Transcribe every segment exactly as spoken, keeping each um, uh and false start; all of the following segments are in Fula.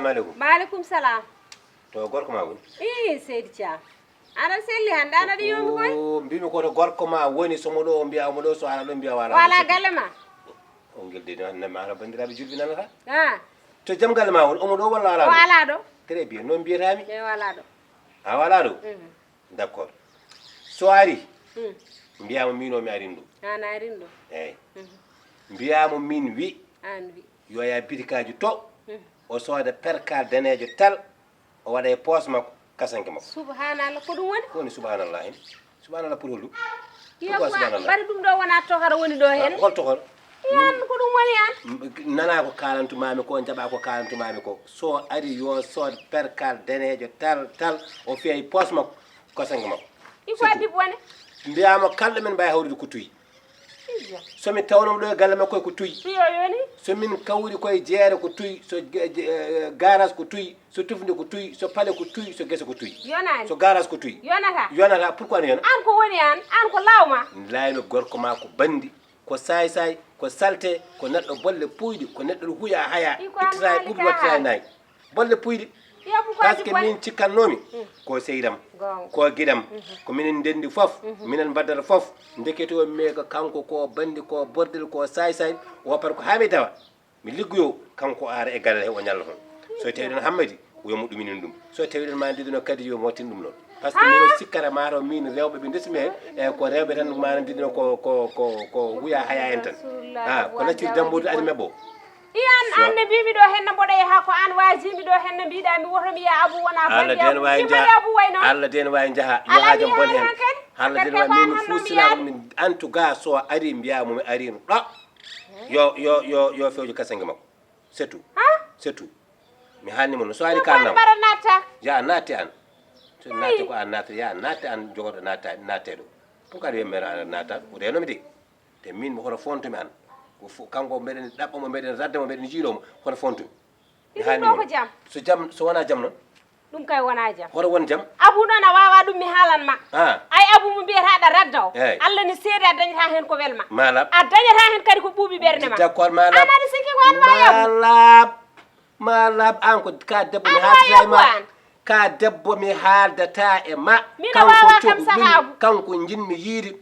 Maaleykum. Maaleykum salam. To gorko ma woni? Ii, seydi Thiam. Aɗa selli hannde, aɗa aɗa yoomi koy? O, mbimi ko to gorko ma woni, so mo ɗo, o mbiya omo ɗo, so ala ɗo, mbiya wala ɗo. Wala galle ma? O ngel de, no, no, ma, bandiraɓe julɓe nanata. Ah. To jam galle ma woni, omo ɗo walla ala ɗo? O ala ɗo. Très bien, noon mbiyatami. E wala ɗo. A wala ɗo? Mhm. D'accord. So ari, mm, mbiyamo min o mi arin ɗo. An arin ɗo? Eyyi. Mhm. Mbiyamo min wi, an wi, yo ya bitikaaji to, mhm, o sooda percal daneejo tal, o waɗa e poos makko, kasanke makko. Subhanallah, ko ɗum woni? Ko woni subhanallah hen? Subhanallah pour holɗum? Yo, pourquoi subhanallah? Mbaɗi ɗum ɗo wona tohoro woni ɗo hen? Hol tohoro? Yan ko ɗum woni an? M-, nana ko kalantumami ko, jaɓa ko kalantumami ko. So ari yo sood percal daneejo tal, tal, o fiya e poos makko, kasanke makko. Iko addi bone? Mbiyamo kalɗo men mbawi hawrude ko tuyi. Iya. So mi tawno mo ɗo e galle makko ko tuyi. Iyo, yoni? So min kawri koye jeere ko tuyi, so ge-, ge-, eh, garage ko tuyi, so tufnde ko tuyi, so pale ko tuyi, so gese ko tuyi. Yonani. So garage ko tuyi. Yonata. Yonata, pourquoi ne yona? An ko woni an, an ko lawma. Layno gorko ma ko bandi, ko saysay, ko salte, ko neɗɗo bolle puyɗi, ko neɗɗo huya haya, ittata e ɓuuɓi wattata e nayi. Bolle puyɗi. Parce que min cikkannoomi, mm, ko seyram, goonga, ko giɗam, mhm, ko minen ndenndi fof, mhm, minen mbaddata fof. Ndekete o mi ko kanko ko bandi, ko bordel, ko saysay, o par ko haa mi tawa. Mi liggoyo, kanko ara e galle he o ñalla toon. So tawi ɗon hammadi, o yo mo ɗuminin ɗum. So tawi ɗon ma ndidino kadi yo mo tin ɗum ɗon. Parce que min o sikkata mataw min rewɓe ɓe ndesmi he, e ko rewɓe tan mana ndidino ko, ko, ko, ko huya haya en tan. Ha, ko lacciri dambudu adi mebbo. I an, an ne mbimi ɗo hen no mboɗo yaha ko an wasimi ɗo hen no mbiɗa mi woto mi yaha Abu wona Allah den wawi jaha. Abu wayno. Allah den wawi jaha. Yo hajam bon hen. Allah den wawi min fu sila min en tout cas so ari mbiya mo mi ari no ɗo. Yo, yo, yo, yo fewjo kasange makko. C'est tout. Ha? C'est tout. Mi haalni mo no so ari ka nam. Bara natta. Ya natte an. So natte ko an natte ya natte an jogoɗo natta natte ɗo. Ɗum kadi wiya mbeɗa natta o reno mi de. Te min mi hoto fontumi an. Ko fo-, kanko mbeɗen ɗaɓɓa mo mbeɗen radda mo mbeɗen jiiɗo mo hoto fontumi. Mi haalni mo. Ko jam. So jam so wona jam noon. Ɗum kay wona jam. Hoto won jam. Abu noon a wawa ɗum mi haalan ma. Ah. Ay Abu mo mbiyata aɗa radda o. Eyyi. Allah ne seedi a dañata hen ko welma. Malab. A dañata hen kadi ko ɓuuɓi ɓernde ma. D'accord malab. An aɗa sikki ko an wawi Abu. Malab. Malab an ko ka debbo mi haaldata e ma. Ka debbo mi haaldata e ma. Min a wawa kam saha Abu. Kanko jinmi yiide.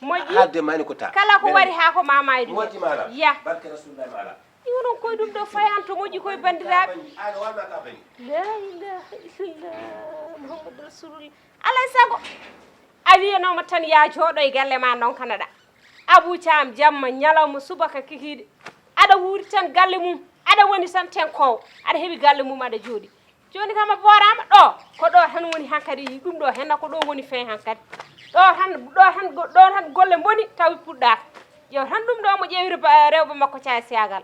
Moƴƴi. Haalde mani ko ta. Kala ko wari haa ko mama e ɗum. Moƴƴi mala. Ya. Barke Rasulullah mala. Iwnon koye ɗum ɗo fayanto moƴƴi koye banndiraaɓe. Aɗa wanna ka bani. La ilaha illallah Muhammadu Rasulullah. Alay sago a wiyanooma tan ya jooɗo e galle ma nonkanaɗa. Abou Thiam jamma ñalawma subaka kikiiɗe. Aɗa wuuri tan galle mum. Aɗa woni tan tenkoowo. Aɗa heɓi galle mum aɗa jooɗi. Jooni kam a booraama ɗo ko ɗo tan woni hankadi ɗum ɗo henna ko ɗo woni fin hankadi ɗo tan ɗo tan ɗo tan golle mboni tawi puɗɗaaka ƴeew tan ɗum ɗo mo ƴeewiri rewɓe makko caya siyagal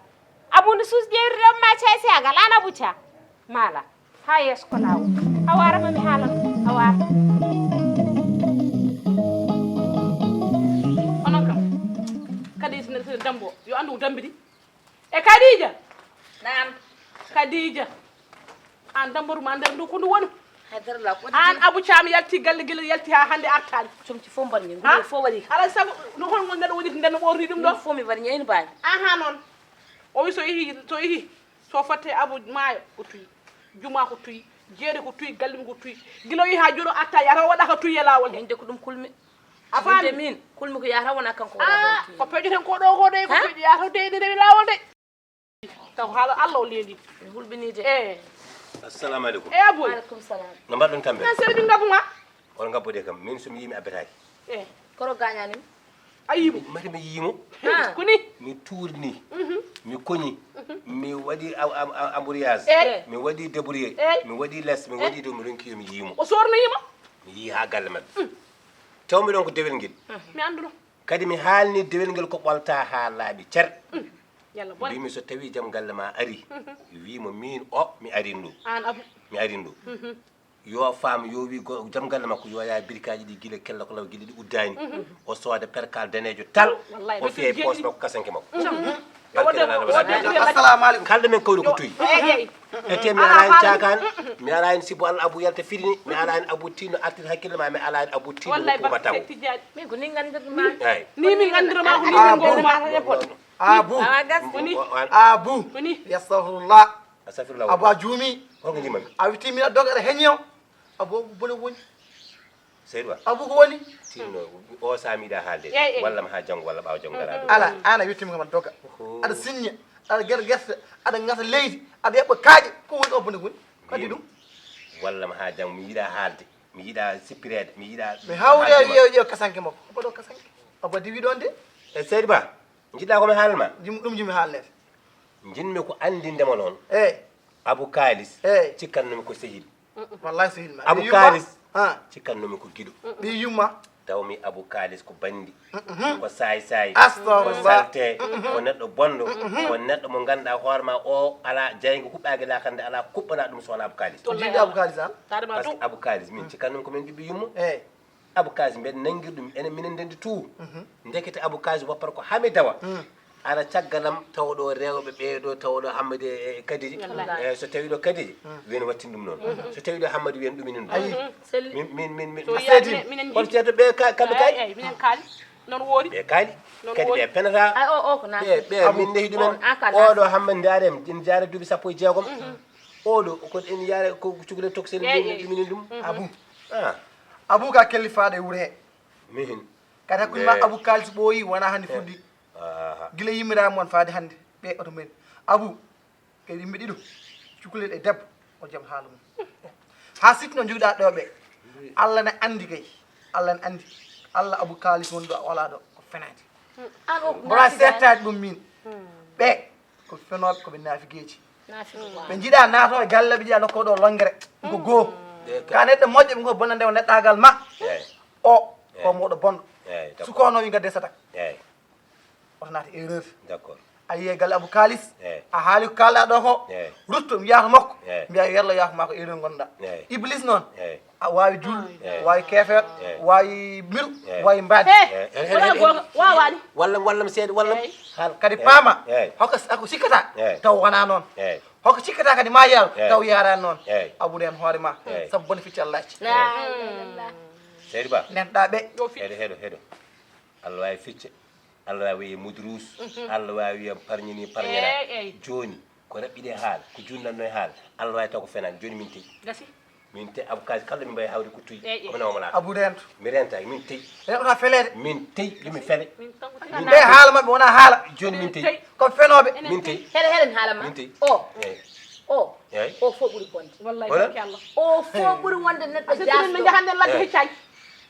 abunde suus ƴeewiri rewɓe ma caya siyagal an abuca maala ha yeeso ko laawol a warama mi haalan a wara onon kam kadi dambo yo anndu ko dambidi E Khadija. Naam. Khadija. An dambaru ma nder ndu ko ndu woni. Haydara la ko an abu cam yalti galle gila yalti ha hande artani. Comci fo mbarni ngulo fo wari. Ala sago no hol ngol nedo woni nden ɓorni ɗum ɗo. Fo mi wari ñayni bani. Aha non. O wi so ihi so ihi so fatte abu maayo ko tuyi. Juma ko tuyi. Jeere ko tuyi gallum ko tuyi. Gila yi ha joɗo atta yata o waɗaka tuyi e lawol he. Hinde ko ɗum kulmi. A faami? Min kulmi ko yahata wona kanko wona ko peƴoten ko ɗo ko de ko peƴo yahata de de rewi lawol de. Taw haala Allah o leeli. Mi hulɓini de. Eh. Assalamu alaikum. Eh aboy. Alaikum salam. No mbaɗɗon tambe? Na sere ɗum ngabu ma. On ngabbude kam min so mi yimi abbetaaki. Eh. Koro gañani. A yimo. Mati mi yimo. Kuni. Mi tourni. Mi koñi. Mi waɗi embrayage. Mi waɗi débrouillé. Mi waɗi les mi waɗi dow mi ronki yo mi yimo. O sorno yimo. Mi yi ha galle maɓɓe. Tawmi ɗon ko dewel ngel. Mi annduno. Kadi mi haalni dewel ngel ko ɓolta ha laaɓi cer. Yalla bon. Mbimi so tawi jam galle ma ari. Wimo min o mi arin ɗo. An abu. Mi arin ɗo. Yo faam yo wi jam galle makko yo yaa birikaaji ɗi gila kella ko law gila ɗi uddani. O sooda perkal daneejo tal. O fiya e poos makko kasanke makko. Assalamu alaikum. Kalɗo men kawri ko tuyi. E te mi ala hen cakani mi ala hen sibu Allah abu yalta firini mi ala hen abu tino artir hakkille ma mi ala hen abu tino ko ba taw. Min ko ni gandirma. Ni min gandirma ko ni ngol ma. Abu. Abu. Astaghfirullah. Astafirullah. Abu, a juumi. Holko njiɗmi? A witti min a doga aɗa heññi o. Abu, ko bone woni? Seydou Ba. Abu, ko woni? Tinno, o saami yiɗa haalde. Yeey, yeey. Walla ma haa janngo, walla ɓaawo janngo, ngara ɗo. Ala, aan a witti min kam a doga. Oho. Aɗa sinña, aɗa gera gerte, aɗa ngasa leydi, aɗa eɓɓa kaaƴe. Ko woni o bone woni? Ko addi ɗum? Walla ma haa janngo, mi yiɗa haalde. Mi yiɗa sippireede, mi yiɗa. Mi hawre haalde ma. Wiya, wiya kasanke makko. Ko baɗo kasanke? Abu, a diwi ɗon de? E Seydou Ba, njiɗa ko mi haalma? Jim-, ɗum jimi haalneede. Njiɗmi ko anndinde mo noon. Eey. Abu Kaalis, eey, cikkannoomi ko sehil. Wallahi sehil ma. Abu Kaalis, ah, cikkannoomi ko giɗo. Ɓii yumma. Tawmi Abu Kaalis ko banndi. Ko saay-saay. Astagfirullah. Ko salte. Ko neɗɗo bonɗo. Ko neɗɗo mo ngannduɗaa hoore ma o alaa jayngo huɓɓaaki laakal nde alaa kuɓɓanaa ɗum so wonaa Abu Kaalis. Ko jiiɗi Abu Kaalis an? Parce que Abu Kaalis, min cikkannoomi ko min ɓiɓɓe yumma. Eey. Abu Kaalis, mbeɗa nanngir ɗum, enen minen ndenndi tout. Ndekete Abu Kaalis woppata ko haa mi dawa. Ara caggal am, tawa ɗo rewɓe ɓee ɗo, tawa ɗo Hammadi e, e Kadiji. Wallaahi. E, so tawi ɗo Kadiji, wiyen wattin ɗum noon. So tawi ɗo Hammadi, wiyen ɗuminin ɗum. Ayi. Min, min, min, min. So a yiya seedi. Minen, minen kono ceerto ɓe ka-, kamɓe kaali. Eey, eey, minen kaali. Noon woori. Ɓe kaali. Noon woori. Kadi ɓe penata. Ay, o, o, ko naati. Ɓe, ɓe, min nehi ɗumen. O, an ka naati. Oɗo Hammadi, ndaare, ina jaara duuɓi sappo e jeegom. Oɗo, ko en yaara, ko cukalel tokosel, eey, eey, ɗuminin ɗum. Abu. Ah. Abu ka kelli faade e wuro he. Mihin. Kadi hakkunde ma Abu Kaalis ɓooyi, wonaa hannde fuɗɗi. Aha. Gila yimmiraaɓe mon faade hannde, ɓe oto men. Abu, kadi yimɓe ɗiɗo, cukalel e debbo, o jam haala mum. Haa sikki no njogiɗaa ɗo ɓe. Allah ne anndi kay. Allah ne anndi. Allah Abu Kaalis woni ɗo, a walaa ɗo. Ko fenaade. An o. Mboɗa seettaade ɗum min. Ɓe, ko fenooɓe, ko ɓe naafigeeji. Naafigeeji. Ɓe njiɗa naatoo e galle, ɓe njiɗa nokkoo ɗo longere. Ko goo. Ka neɗɗo moƴƴo, ɓe ko bonande o neɗɗaagal ma. Eey. O, ko mawɗo bonɗo. Eey, d'accord. Suko no wi ngadde satak. Eey. Oto naati erreur. D'accord. A yiyii galle Abu Kaalis. Eey. A haali ko kaalɗaa ɗo ko. Eey. Rutto, mi yaha to makko. Eey. Mbiya, "Yerlo, yaha ko maa ko erreur ngonɗaa." Eey. Iblis noon. Eey. A waawi juulde, eey, waawi keefeero, eey, waawi miru, eey, waawi mbaadi. He, eey, he, wala he, goonga, waawaani. Walla, walla mi seeɗa, walla mi. Eey. Haal kadi paama. Eey. Hoko, hoko sikkata, eey, taw wonaa noon. Eey. Hoko sikkata kadi ma yaaw, eey, taw yaaraani noon. Eey. Abu reen hoore ma. Eey. Sabu bone ficci Allah acci. La ilaha illallah. Seydi Ba. Nenɗaa ɓe. Ɗo fi- Heɗo, heɗo, heɗo. Allah waawi ficce. Allah waawi wiye mudruus. Allah waawi wiye parñini, parñana. Eey, eey. Jooni, ko raɓɓiɗe haala, ko junnatno e haala. Allah waawi taw ko fenaani. Jooni min teyi. Gasi. Min teyi Abu Kaalis, kala ɗo min mbayi hawri ko tuyi. Eey, eey. Ko mi nawma laata. Abu reentu. Mi reentaaki, min teyi. Reentu ka feleede. Min teyi, yo min fele. Min tan ko min teyi. Ɓe haala maɓɓe wonaa haala. Jooni min teyi. Ko fenooɓe. Min teyi. Heɗe, heɗen haala ma. Min teyi. O. Eey. O. Eey. O fof ɓuri bonde. Wallahi, barke Allah. O fof ɓuri wonde neɗɗo jaasɗo. A sittu min njahan nden ladde heccaani.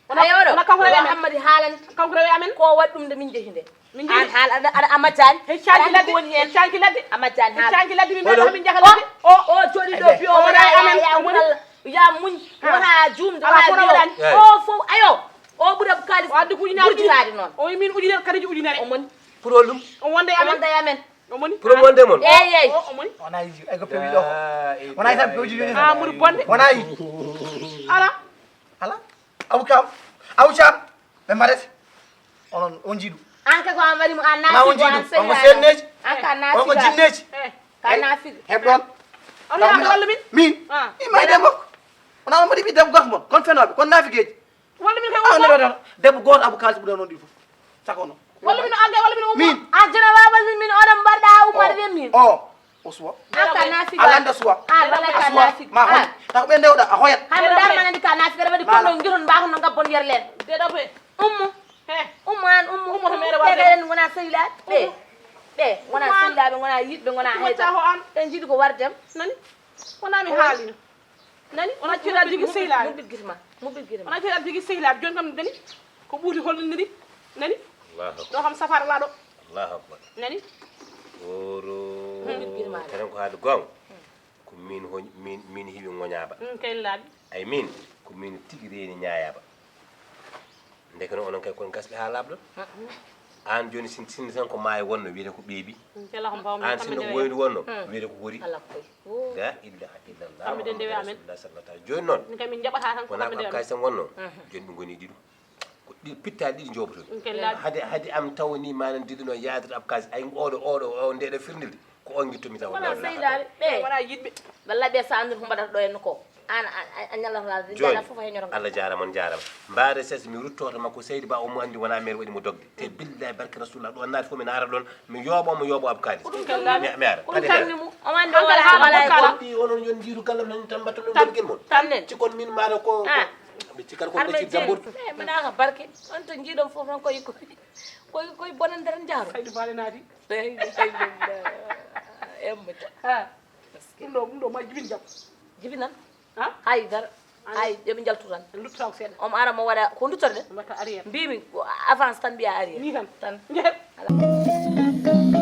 Ayo ɗo, Hammadi haalani. Kanko rewi amen. Ko waɗi ɗum nde min njehi nde. Min njehi. Aan haala aɗa, aɗa, a majjaani. Heccaani ladde, heccaani ladde. A majjaani haala. Heccaani ladde, min mbaɗa min njaha ladde. O, o jooɗi ɗo biyo o wona amen, ya, ya, ya muñ. Wona juumde, wona biyo. O fof, ayo. O ɓuri Abu Kaalis. O addi ko ujunere. Ɓurtiraade noon. O wi min ujunere, Kadiji ujunere. O moni. Pour ɗum. O wonde amen. O wonde amen. O moni. Pour wonde mon. Eey, eey. O, o moni. Wona yiɗi, ay ko pewi ɗo ko. Wona yiɗi tan pewi ɗo. Ah, ɓuri bonde. Wona yiɗi. Ala. Ala. Abu Kam. Abu Cam. Ɓe mbaɗete. Onon on jiiɗu. An ka ko an waɗi mo an na on jiiɗu. On ko senneeji. An ka na on ko jinneeji. Ka na figi. Heɓ ɗon. On yaa walla min? Min. Ah. Ima e debbo. Wona on mbaɗi ɓi debbo goto mon. Kon fenooɓe. Kon naafigeeji. Walla min kay. Ah, on debbo gooto Abu Kaalis ɓuri on ɗi fof. Sako non. Walla min o alde, walla min o umma. Min. An jona wa walla min oɗon mbarɗa ummade ɓe min. O. O suwa. An ka naafiki. Alanda suwa. An wala ka naafiki. Ma hon. Ta ko ɓe ndewɗa a hoyat. Hande dar manandi ka naafiki, aɗa waɗi kono ngiton mbako no ngabbon yerlen. Deɗo fe. Ummu. He. Ummu an ummu. Ummu to mere wala. Ɓe wona sehilaaɓe. Ɓe. Ɓe wona sehilaaɓe, wona yiɗɓe, wona hayda. Ɓe njiɗi ko wardem. Nani? Wona mi haalino. Nani? Wona ceeɗa jigi sehilaaɓe. Mo ɓiggirma. Mo ɓiggirma. Wona ceeɗa jigi sehilaaɓe. Joni kam nani? Ko ɓuuti hollindiri. Nani? Allahu akbar. Ɗo kam safara laa ɗo. Allahu akbar. Nani? Oro. Mo ɓiggirma. Enen ko haali goonga. Ko min hon-, min, min hiwi ŋoñaaba. Mm, kay laaɓi. Ay min, ko min tigi reeni ñaayaaba. Ndeke no onon kay kon gasɓe haa laaɓɗon. Aan jooni sin, sinno tan ko maayo wonno, wiyete ko ɓeeɓi. Aan sinno ko woydu wonno, wiyete ko hori. La ilaha illallah Muhammadu Rasulullah sallallahu alaihi wasallam. Jooni noon, wonaa ko Abkay Sen wonno, jooni ɓe ngoni ɗiɗo. Ko ɗi pittaali ɗiɗi njooɓotoɗi. Hade, hade am taw ni manan diɗo no yaadata Abkay Sen, ay oɗo, oɗo, o ndeɗo firndilde. Ko on ngittomi taw. Wona sehilaaɓe ɓe. Wona yiɗɓe. Walla ɓe sa anndun ko mbaɗata ɗo henno ko. An a ñallata laal de. Jooni, jara fof heñoto ngal. Allah jaarama, on jaarama. Mbaare ses mi rutto to makko, Seydi Ba, omo anndi wona maire waɗi mo dogde. Te billahi barke Rasulullah, ɗo naati fof mi naata ɗon, mi yooɓa mo, yooɓa Abou Kalis. Ko ɗum tan mi ara. Ko ɗum tan mi mu. Omo anndi o wala haala e ko. Ɗi onon yon jiiru gallam tan tan mbatto ɗum tan nder gel mon. Tan nen. Ci kon min maaro ko. Ah. Ɓe ci kala ko ɓe ci jambour. Eh, mi naaka barke. On to jiiɗon fof tan koy koy koy bonande tan jaaro. Saydi Faale naati. Eyyi, eyyi, eyyi, eyyi. Ha. Ɗum ɗo, ɗum ɗo ma jibin jam. Jibinan? Ha? Hay dara. Hay, yo ɓe njaltu tan. Lutta ko seeɗa. Omo ara mo waɗa ko duttorde. Mbatta arrière. Mbimi ko avance tan mbiya arrière. Ni tan. Tan. Njehe. Ala.